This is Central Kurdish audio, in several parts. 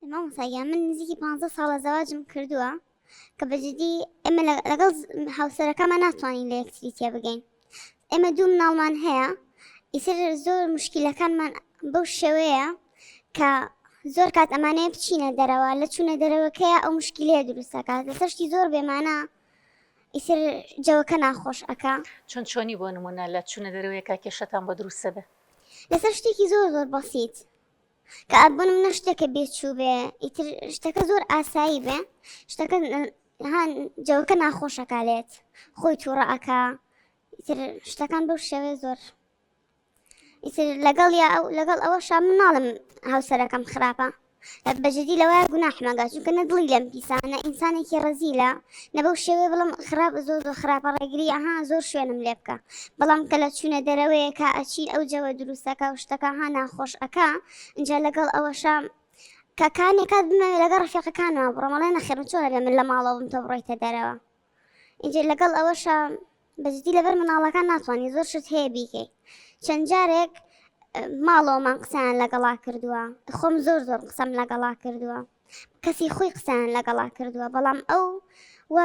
مامۆستا گیان من نزیکی پ ساڵە زەواجم کردووە کە بە جدی ئێمە لەگەڵ هاوسەرەکەمان ناتوانین لە یەکتری تێبگەین ئێمە دوو مناڵمان هەیە ئیتر زۆر مشکلەکانمان بەو شێوەیە کە زۆر کات ئەمانەیە بچینە دەرەوە لە چوونە دەرەوەکەیە ئەو مشکلەیە دروستەکات لەسەر شتی زۆر بێمانە ئیتر جەوەکە ناخۆش ئەکا. چۆن چۆنی بۆ نمونە لە چونە دەرەوەیەکا کێشەتان بۆ دروستە بێ؟ لەسەر شتێکی زۆر زۆر بەسیت کە بۆ نمونە شتێکە بێچوو بێ ئیتر شتەکە زۆر ئاسایی بێ شتەکە هان جەوەکە ناخۆشەکا لێت خۆی تووڕە ئەکا ئیتر شتەکان بەو شێوەیە زۆر ئیتر لەگەڵ یا ئەو لەگەڵ ئەوەشا من ناڵم هاوسەرەکەم خراپە بەجدی لەوە گوناحمەگا چونکە نە دڵی لەم پیسە نە ئینسانێکی ڕەزیلە نە بەو شێوەیە بڵم خراپ زۆر زۆر خراپە ڕێگری ئەها زۆر شوێنم لێ بکە بەڵام کە لە چوونە دەرەوەیە کە ئەچین ئەو جەوە دروستەکە و شتەکە ها ناخۆش ئەکا اینجا لەگەڵ ئەوەشا کە کانێ کات بمەوێ لەگەڵ ڕەفیقەکانمان بڕۆم ئەڵێ نەخێر من چۆن ئەبێ من لە ماڵەوە بم تۆ بڕۆیتە دەرەوە ئینجا لەگەڵ ئەوەشا بەجدی لەبەر مناڵەکان ناتوانانی زۆر شت هەیە بیکەی چەند جارێک ماڵەوەمان قسەیان لەگەڵا کردووە خۆم زۆر زۆر قسەم لەگەڵا کردووە کەسی خۆی قسەیان لەگەڵا کردووە بەڵام ئەو وا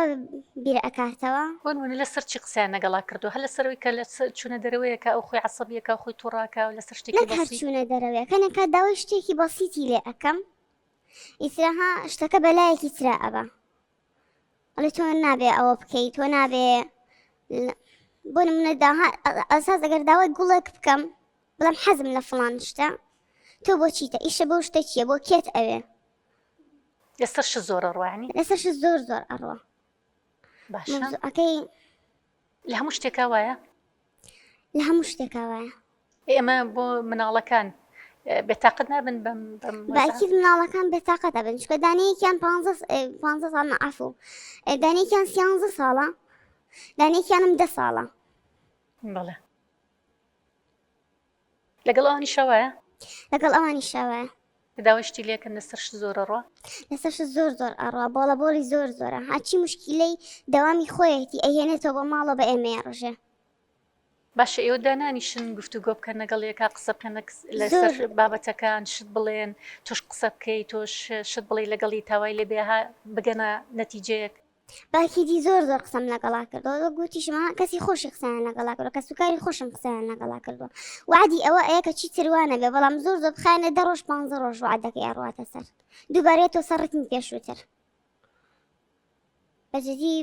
بیر ئەکاتەوە. بۆ نمونە لەسەر چی قسەیان لەگەڵا کردووە هەر لەسەر ئەوەی کە لەسەر چوونە دەرەوەیەکە ئەو خۆی عەسەبیەکە و خۆی توڕاکە و لەسەر شتێکی نەک هەر بەسیت. چوونە دەرەوەیە کەنێک کات داوای شتێکی بەسیتی لێ ئەکەم ئیتر ها شتەکە بەلایەکی ترا ئەبا ئەڵێ تۆ نابێ ئەوە بکەی تۆ نابێ بۆ نمونە داها ئەساس ئەگەر داوای گوڵێک بکەم بڵێم حەزم لە فڵان شتە تۆ بۆ چیتە ئیشە بۆ شتە چییە بۆ کێت ئەوێ لەسەر شت زۆر ئەڕوا یانی لەسەر شت زۆر زۆر ئەڕوا باشە مەوزوعەکەی لە هەموو شتێکا وایە لە هەموو شتێکا وایە. ئەی ئەمە بۆ مناڵەکان بێتاقەت نابن بەم بەم بە ئەکید مناڵەکان بێتاقەت ئەبن چونکە دانەیەکیان پانزە پانزە ساڵ نا عەفو دانەیەکیان سیانزە ساڵە دانەیەکیانم دە ساڵە. بەڵێ لەگەڵ ئەوانیشا وایە؟ لەگەڵ ئەوانیشا وایە. داوای شتی لێکەن لەسەر شت زۆر ئەڕوا؟ لەسەر شت زۆر زۆر ئەڕوا بۆڵە بۆڵی زۆر زۆرە هەرچی موشکیلەی دەوامی خۆیەتی ئەیهێنێتەوە بۆ ماڵەوە بە ئێمەیە ڕژێ. باشە ئێوە دانانیشن گفتوگۆ بکەن لەگەڵ یەکا قسە بکەن لەسەر بابەتەکان شت بڵێن تۆش قسە بکەی تۆش شت بڵێی لەگەڵی تاوای لێ بێ ها بگەنە نەتیجەیەک؟ باکیدی زۆر زۆر قسەم لەگەڵا کردووە وەک گوتیشم ها کەسی خۆشی قسەیان لەگەڵا کردووە کەسوکاری خۆشم قسەیان لەگەڵا کردووە وعدی ئەوە ئەیە کە چیتر وا نەبێ بەڵام زۆر زۆر بخایەنە دە ڕۆژ پانزە ڕۆژ وعدەکەی ئەڕواتە سەر دووبارەیە تۆ سەر ڕتمی پێشووتر بەجدی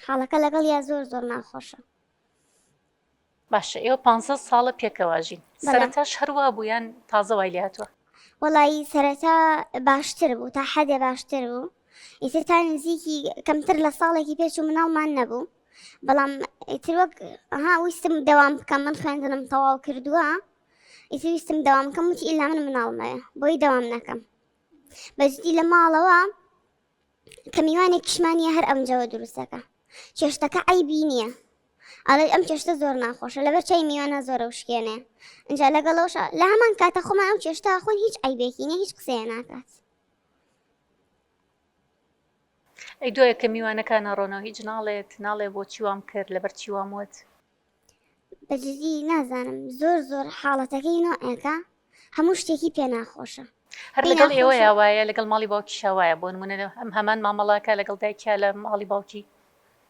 حاڵەکە لەگەڵ یا زۆر زۆر ناخۆشە باشە ئێوە پانزە ساڵە پێکەوە ئەژین سەرەتاش هەر وا بوو یان تازە وای لێ هاتووە؟ وەڵایی سەرەتا باشتر بوو تا حەدێ باشتر بوو ئیتر تا نزیکی کەمتر لە ساڵێکی پێچ و مناڵمان نەبوو بەڵام ئیتر وەک ها ویستم دەوام بکەم من خوێندنم تەواو کردووە ئیتر ویستم دەوام بکەم وتی ئیلا من مناڵمەیە بۆی دەوام نەکەم بەجدی لە ماڵەوە کە میوانێکیشمان نییە هەر ئەمجەوە دروستەکە چێشتەکە عیبی نییە ئەڵێ ئەم چێشتە زۆر ناخۆشە لەبەر چای میوانە زۆرە وشکێنێ اینجا لەگەڵەوەش لە هەمان کاتە خۆمان ئەو چێشتا خۆن هیچ عیبێکی نیە هیچ قسەیە ناکات ئەی دوایە کە میوانەکان ئەڕۆنەوە هیچ ناڵێت ناڵێ بۆچی وام کرد لەبەر چی وام وت بەجدی نازانم زۆر زۆر حاڵەتەکەی نۆعێکە هەموو شتێکی پێ ناخۆشە. هەر لەگەڵ ئێوەیا وایە لەگەڵ ماڵی باوکیشا وایە بۆ نمونە ئەم هەمان مامەڵەکە لەگەڵ دایکیا لە ماڵی باوکی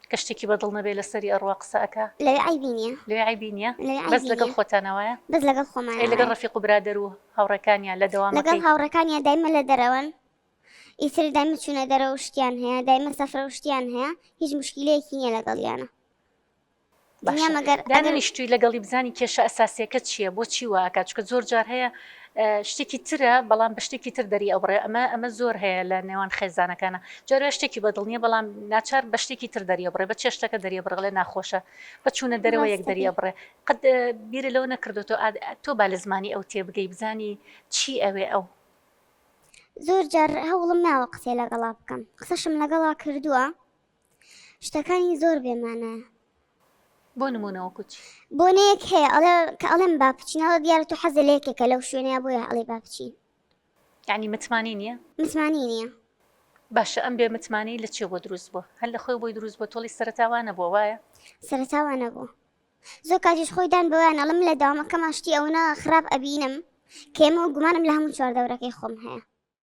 کە شتێکی بەدڵ نەبێ لەسەری ئەڕوا قسە ئەکا لەوێ عەیبی نییە لەوێ عەیبی نییە بەس لەگەڵ خۆتانە وایە بەس لەگەڵ خۆمان ئەی لەگەڵ ڕەفیق و برادەر و هاوڕێکانیا لە لەگەڵ دەوامەکەی هاوڕێکانیا دایمە لە دەرەوەن ئیتر دایمە چوونە دەرەوە و شتیان هەیە دایمە سەفرە و شتیان هەیە هیچ موشکیلەیەکی نییە لەگەڵیانە باشە دانەنیشتووی لەگەڵی بزانی کێشە ئەساسیەکە چییە بۆچی وا ئەکات چونکە زۆر جار هەیە شتێکی ترە بەڵام بە شتێکی تر دەری ئەبڕێ ئەمە ئەمە زۆر هەیە لە نێوان خێزانەکانە جارێ شتێکی بەدڵ نییە بەڵام ناچار بە شتێکی تر دەری ئەبڕێ بە چێشتەکە دەری ئەبڕێ ئەڵێ ناخۆشە بە چوونە دەرەوە یەک دەری ئەبڕێ قەت بیرت لەوە نەکردۆتەوە تۆ با لە زمانی ئەو تێبگەی بزانی چی ئەوێ ئەو زۆر جار هەوڵم ناوە قسەی لەگەڵا بکەم قسەشم لەگەڵا کردووە شتەکانی زۆر بێ مانایە. بۆ نموونە وەکو چی؟ بۆنەیەک هەیە ئەڵێ کە ئەڵێم با بچین ئەڵێ دیارە تۆ حەزت لە یەکێکە لەو شوێنەیە بۆیە ئەڵێی با بچین. یانی متمانەی نییە؟ متمانەی نییە. باشە ئەم بێ متمانەی لە چیەوە بۆ دروست بووە؟ هەر لە خۆی بۆی دروست بووە تۆڵی سەرەتا وا نەبووە وایە؟ سەرەتا وا نەبووە. زۆر کاتیش خۆی دان بەوەیان ئەڵێم لە دەوامەکەما شتی ئەونە خراپ ئەبینم کە ئێمە گومانم لە هەموو چواردەورەکەی خۆم هەیە.